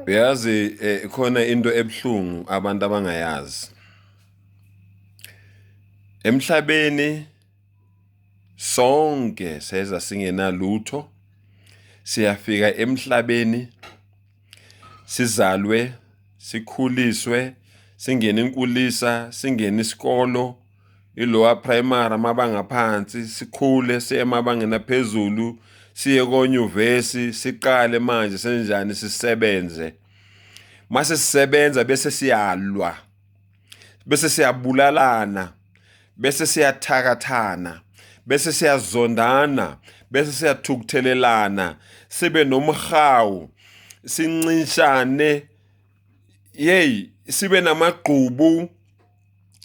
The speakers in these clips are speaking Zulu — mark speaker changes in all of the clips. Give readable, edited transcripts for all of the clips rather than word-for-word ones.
Speaker 1: Uyazi khona into ebuhlungu abantu abangayazi. Emhlabeni sonke seza singenalutho, siyafika emhlabeni sizalwe, sikhuliswe, singene inkulisa, singene isikolo, i-lower primary, amabanga aphansi, sikhule siye emabangeni aphezulu, siye konyuvesi, siqale manje senjani sisebenze. Mase sisebenza bese siyalwa, bese siyabulalana, bese siyathakathana, bese siyazondana, bese siyathukuthelelana, sibe nomhawu, sincishane, yeyi, sibe namagqubu,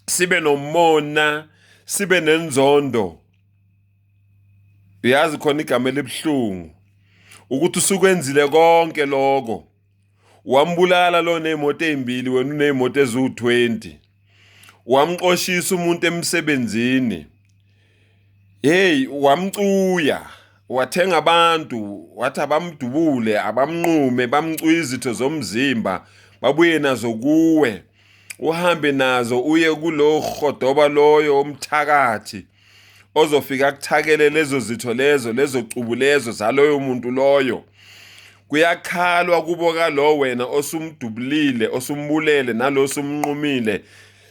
Speaker 1: sibe nomona, sibe nenzondo. Uyazi khona igama elibuhlungu ukuthi usukwenzile konke lokho, wambulala lo ney'moto ey'mbili, wena uney'moto eziwu-20, wamxoshisa umuntu emsebenzini, hey, wamcuya, wathenga abantu, wathi abamdubule, abamnqume, bamcuye izitho zomzimba, babuye nazo kuwe, uhambe nazo uye kulo rhodoba loyo omthakathi ozofika akuthakele lezo zitho lezo, lezo cubu lezo zaloyo muntu loyo. Kuyakhalwa kubo kalo wena osumdubulile, osumbulele, nalo osumnqumile.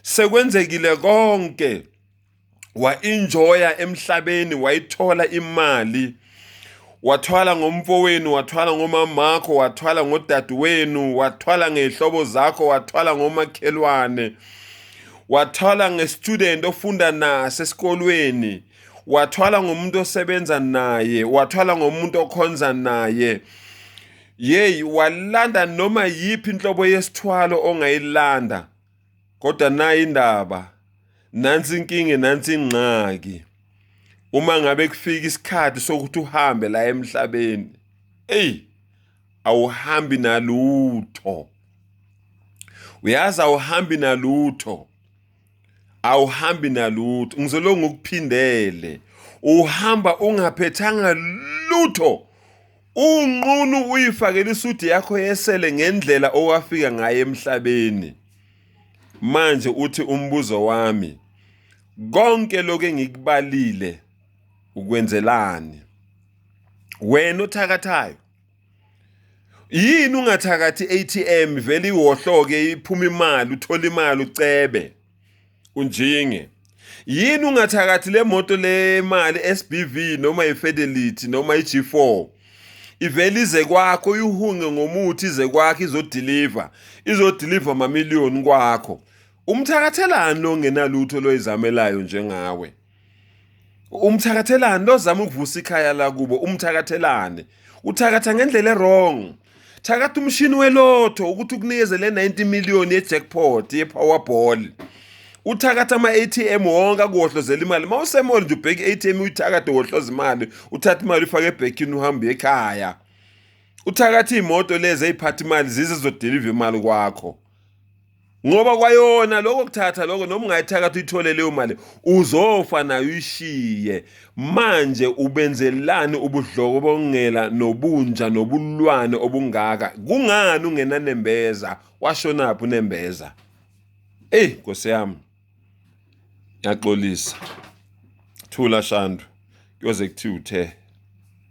Speaker 1: Sekwenzekile konke, wa-enjoya emhlabeni, wayithola imali, wathwala ngomfowenu, wathwala ngomamakho, wathwala ngodadewenu, wathwala ngey'hlobo zakho, wathwala ngomakhelwane, wathwala nge-student ofunda naso esikolweni, wathwala ngomuntu osebenza naye, wathwala ngomuntu okhonza naye. Yeyi, walanda noma yiphi inhlobo yesithwalo ongayilanda, kodwa nayi indaba, nansi inkinga, nansi ingxaki. Uma ngabe kufika isikhathi sokuthi uhambe la emhlabeni, eyi, awuhambi nalutho. Uyazi awuhambi nalutho, awuhambi nalutho. Ngizolokhu ngikuphindele, uhamba ungaphethanga lutho, unqunu uyifakele isudi yakho yesele ngendlela owafika ngayo emhlabeni. Manje uthi umbuzo wami, konke lokhu engikubalile ukwenzelani? Wena othakathayo, yini ungathakathi i-ATM vele iwohloke iphuma imali, uthole imali, ucebe, unjinge? Yini ungathakathi le moto le mali SBV noma iFidelity noma iG4, ivele ize kwakho, uyihunge ngomuthi ize kwakho, izodeliver, izodeliver amamiliyoni kwakho? Umthakathelani lo ngenalutho loyizamelayo njengawe? Umthakathelani lozama ukuvusa ikhaya lakubo? Umthakathelani? Uthakatha ngendlela e-wrong. Thakatha umshini welotho ukuthi ukunikeze le 90 million ye-jackpot, ye-Powerball. Uthakatha ama-ATM wonke akuwohlozela imali. Uma usemall nje ubheke i-ATM, uyithakathe, wohloza imali, uthathe imali uyifake ebhekini, uhambe uye ekhaya. Uthakatha iy'moto lezi ey'phatha imali zize zizodeliva imali kwakho. Ngoba kwayona lokho kuthatha lokho, noma ungayithakatha uyithole leyo mali, uzofa nayo uyishiye. Manje ubenzelani ubudlokobongela nobunja nobulwane obungaka? Kungani ungenanembeza? Washonaphi unembeza? Eyi Nkosi yami, ngiyaxolisa. Thula Shandu, kuyoze kuthiwe uthe.